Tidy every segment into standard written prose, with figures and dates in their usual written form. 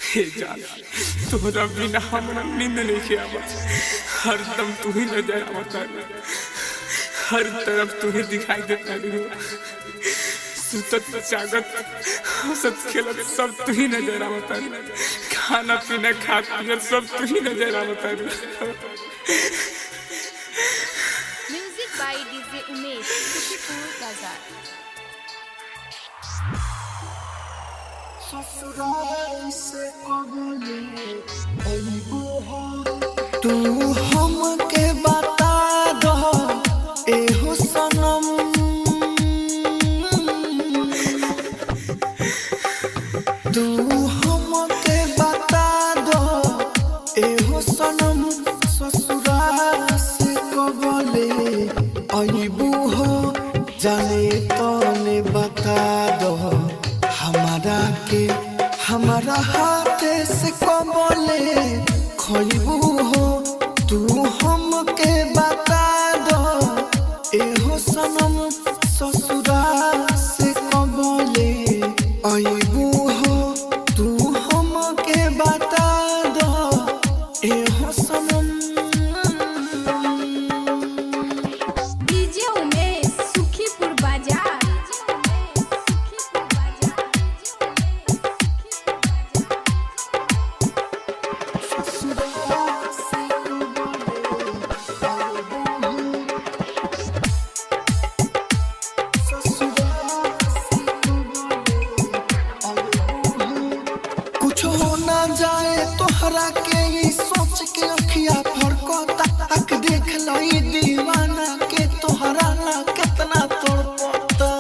हे जान, तोहरा बिना हमरा नींद नहीं आवत। हरदम तू ही नजर आवता, हर तरफ तू ही दिखाई देता। सुतत जागत हंसत खेलत सब तू ही नजर आवता। खाना पीना खात पियत सब तू ही नजर आवता। Music by DJ Umesh, Sukhipur Bazar. तू हमके बता दो एहो सनम, तू हमके बता दो एहो सनम, ससुराल से कबले अइबू हो जाने तने बता दो हमारा के, हमारा हाथ से कबले खइबू हो। तू हमके बता दो एहो सनम, ससुराल से कबले अइबू हो। तू हमके बता दो एहो सनम। डीजे उमेश, सुखीपुर बाजार। कुछ हो ना जाए तोहरा के ई सोच के अखिया फरकता। अख देख लई दीवाना के तोहरा ला कितना तड़पता।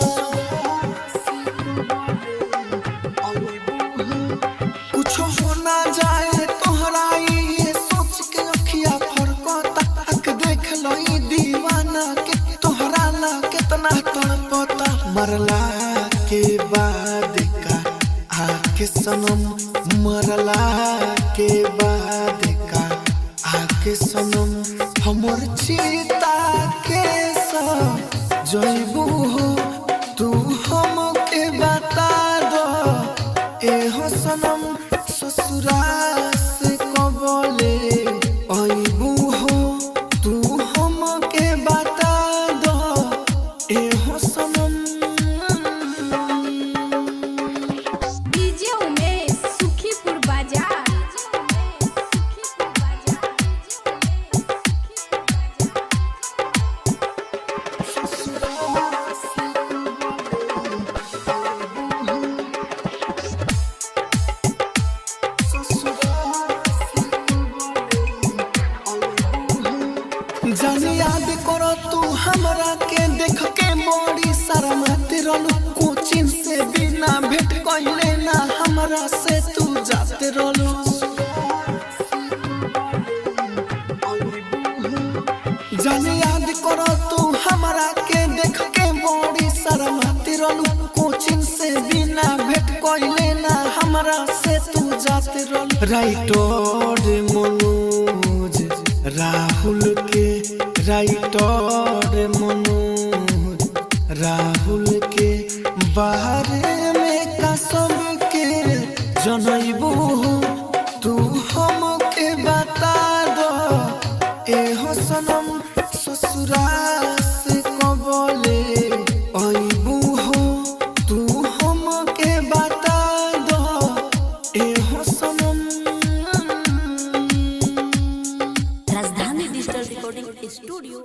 कुछ हो ना जाए तोहरा ई सोच के अखिया फरकता। अख देख लई दीवाना के तोहरा ला कितना तड़पता। मरला के बाद का आके सनम, मरला के बाद का आके सनम, हमर चीता के जइबू हो। तू हमके बता दो एहो सनम, ससुराल से कबले अइबू हो। तू हमके बता दो एहो सनम। डीजे उमेश, सुखीपुर बाजार। जान याद करो तू हमरा के देख के बड़ी शरमाते रहलू। कोचिंग से बिना भेंट कइले ना हमरा से तू जाते रहलू। जान याद करो तू हमरा के देख के बड़ी शरमाते रहलू। कोचिंग से बिना भेंट कइले ना हमरा से तू जाते रहलू। राइटर मनोज राहुल के, राइटर मनोज राहुल के बारे में कसम के जनइबू हो। तू हमके बता दो एहो सनम, ससुराल से कबले अइबू हो। तू हमके बता दो एहो सनम। Rajdhani digital recording studio.